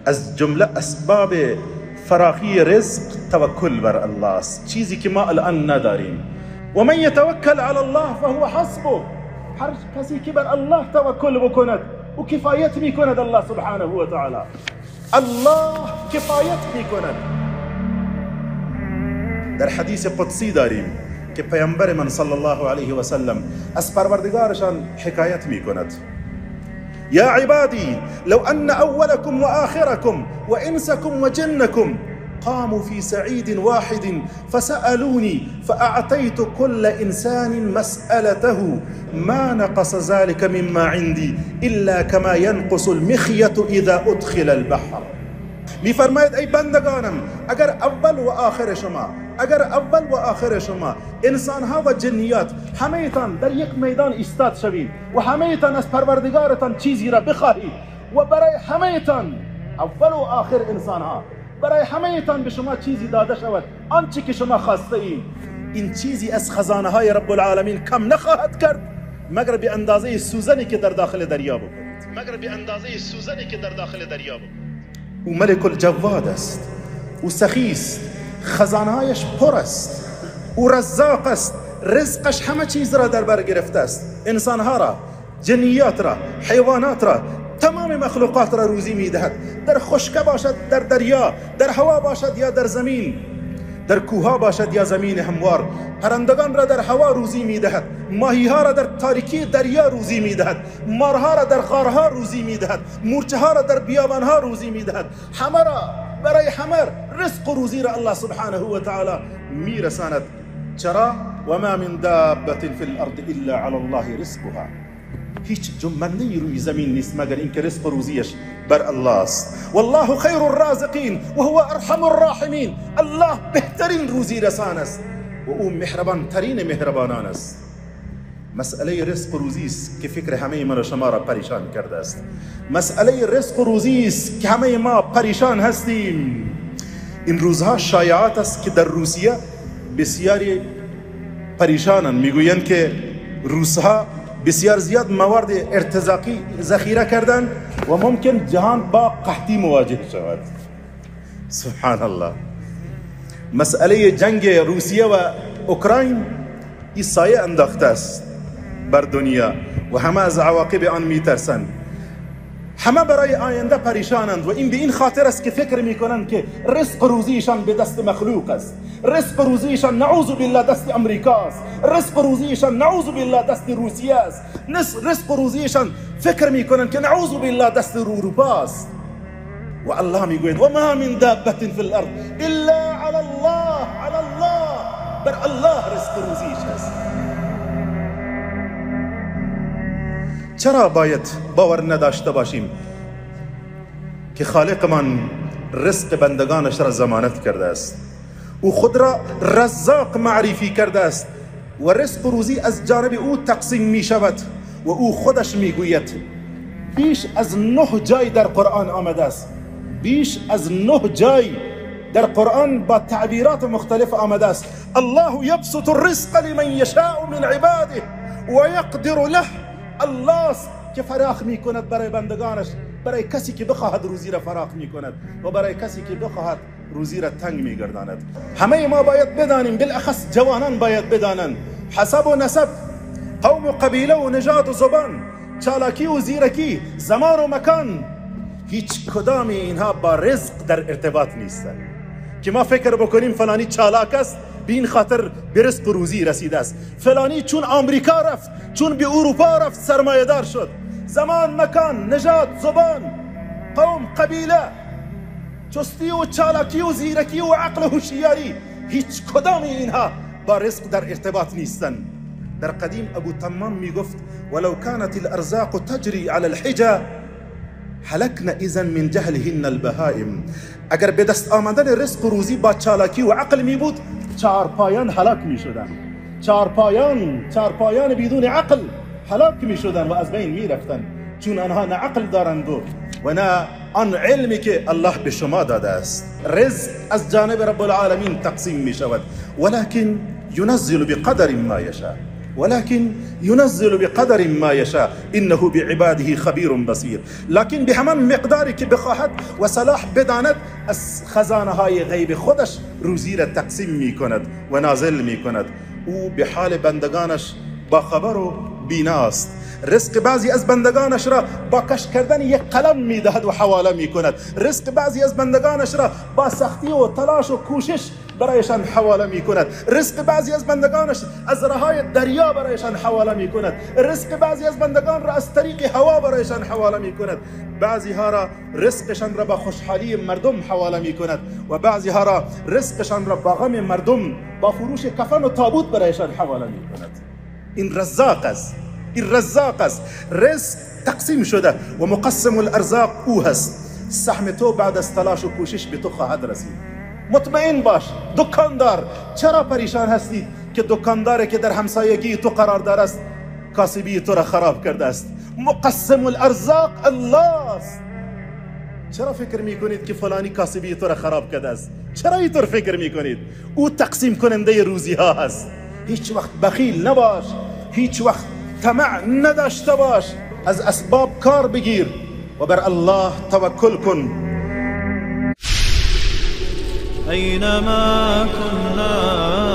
از جمله اسباب فراخی رزق توکل بر الله است، چیزی که ما الان نداریم. و من یتوکل علی الله فهو حسبه. هر کسی که بر الله توکل بکند او کفایت میکند. الله سبحانه و تعالی، الله کفایت میکند. در حدیث قدسی داریم که پیامبر من صلی الله علیه و سلم از پروردگارشان حکایت میکند: یا عبادی لو ان اولكم واخركم وانسكم وجنكم قاموا في سعيد واحد فسألوني فأعطيت كل إنسان مسألته ما نقص ذلك مما عندي إلا كما ينقص المخيط إذا أدخل البحر. میفرماید ای بندگانم، اگر اول و آخر شما، اگر اول و آخر شما انسانها و جنیات همه‌تان در یک میدان ایستاد شوید و همه‌تان از پروردگارتان چیزی را بخواهید و برای همه‌تان اول و آخر انسانها برای همه‌تان به شما چیزی داده شود آنچه که شما خواسته اید، این چیزی از خزانه های رب العالمین کم نخواهد کرد مگر به اندازه سوزنی که در داخل دریا بکنید، مگر به اندازه سوزنی که در داخل دریا بکنید. او ملک الجواد است، او سخی است، خزانهایش پر است، او رزاق است، رزقش همه چیز را در بر گرفته است، انسانها را، جنیات را، حیوانات را، تمام مخلوقات را روزی میدهد. در خشکه باشد، در دریا، در هوا باشد یا در زمین، در کوها باشد یا زمین هموار، پرندگان را در هوا روزی میدهد، ماهیها را در تاریکی دریا روزی میدهد، مارها را در غارها روزی میدهد، مورچه ها را در بیابانها روزی میدهد. همه را، برای همه رزق و روزی را الله سبحانه و تعالی میرساند. چرا؟ و ما من دابة فی الارض الا علی الله رزقها. هیچ جنبنده روی زمین نیست مگر اینکه رزق و روزیش بر الله است. والله خیر الرازقین و هو ارحم الراحمین. الله بهترین روزی رسان است و او مهربان ترین مهربانان است. مسئله رزق و روزی است که فکر همه من و شما را پریشان کرده است. مسئله رزق و روزی است که همه ما پریشان هستیم. این روزها شایعات است که در روسیه بسیاری پریشانند، میگویند که روسها بسیار زیاد موارد ارتزاقی ذخیره کردن و ممکن جهان با قحطی مواجه شود. سبحان الله. مسئله جنگ روسیه و اوکراین این سایه انداخته است بر دنیا و همه از عواقب آن میترسند. همه برای آینده پریشانند و این به این خاطر است که فکر میکنند که رزق روزیشان به دست مخلوق است، رزق روزیشان نعوذ بالله دست امریکا است، رزق روزیشان نعوذ بالله دست روسیه است، رزق روزیشان فکر میکنند که نعوذ بالله دست اروپا است. و الله میگوید و ما من دابة فی الارض الا علی الله، علی الله، بر الله رزق روزیش است. چرا باید باور نداشته باشیم که خالقمان رزق بندگانش را ضمانت کرده است؟ او خود را رزاق معرفی کرده است و رزق روزی از جانب او تقسیم می شود و او خودش می گوید. بیش از 9 جای در قرآن آمده است، بیش از 9 جای در قرآن با تعبیرات مختلف آمده است. الله یبسط الرزق لمن یشاء من عباده و یقدر له. الله است که فراخ می کند برای بندگانش، برای کسی که بخواهد روزی را فراخ می کند و برای کسی که بخواهد روزی را تنگ می گرداند. همه ما باید بدانیم، بالاخص جوانان باید بدانند، حسب و نسب، قوم و قبیله و نژاد و زبان، چالاکی و زیرکی، زمان و مکان، هیچ کدام اینها با رزق در ارتباط نیستند که ما فکر بکنیم فلانی چالاک است به این خاطر به رزق و روزی رسیده است، فلانی چون آمریکا رفت، چون به اروپا رفت سرمایه دار شد. زمان، مکان، نژاد، زبان، قوم، قبیله، چستی و چالاکی و زیرکی و عقل و هوشیاری، هیچ کدام اینها با رزق در ارتباط نیستند. در قدیم ابو تمام میگفت ولو كانت الارزاق تجری علی الحجا هلکن اذا من جهلهن البهائم. اگر به دست آمدن رزق و روزی با چالاکی و عقل می بود، چارپایان هلاک می شدن، چارپایان بدون عقل هلاک می شدن و از بین می رفتن، چون آنها نه عقل دارند و نه آن علمی که الله به شما داده است. رزق از جانب رب العالمین تقسیم می شود، ولكن ينزل بقدر ما یشاء. ولكن ينزل بقدر ما يشاء انه بعباده خبیر بصیر. لکن به همان مقداری که بخواهد و صلاح بداند از خزانه های غیب خودش روزی را تقسیم می کند و نازل می کند. او به حال بندگانش با خبر و بیناست. رزق بعضی از بندگانش را با کش کردن یک قلم میدهد و حواله میکند. رزق بعضی از بندگانش را با سختی و تلاش و کوشش برایشان حواله میکند. رزق بعضی از بندگانش از رهای دریا برایشان حواله میکند. رزق بعضی از بندگان را از طریق هوا برایشان حواله میکند. بعضی ها را رزقشان را با خوشحالی مردم حواله میکند و بعضی ها را رزقشان را با غم مردم، با فروش کفن و تابوت برایشان حواله میکند. این رزاق است، این رزاق است. رزق تقسیم شده و مقسم الارزاق او هست. سهم تو بعد از تلاش و کوشش به تو خواهد رسید. مطمئن باش دکاندار، چرا پریشان هستی که دکانداری که در همسایگی تو قرار دار است کاسبی تو را خراب کرده است؟ مقسم الارزاق الله است. چرا فکر میکنید که فلانی کاسبی تو را خراب کرده است؟ چرا اینطور فکر میکنید؟ او تقسیم کننده روزی ها هست. هیچ وقت بخیل نباش، هیچ وقت طمع نداشته باش، از اسباب کار بگیر و بر الله توکل کن. أينما كنا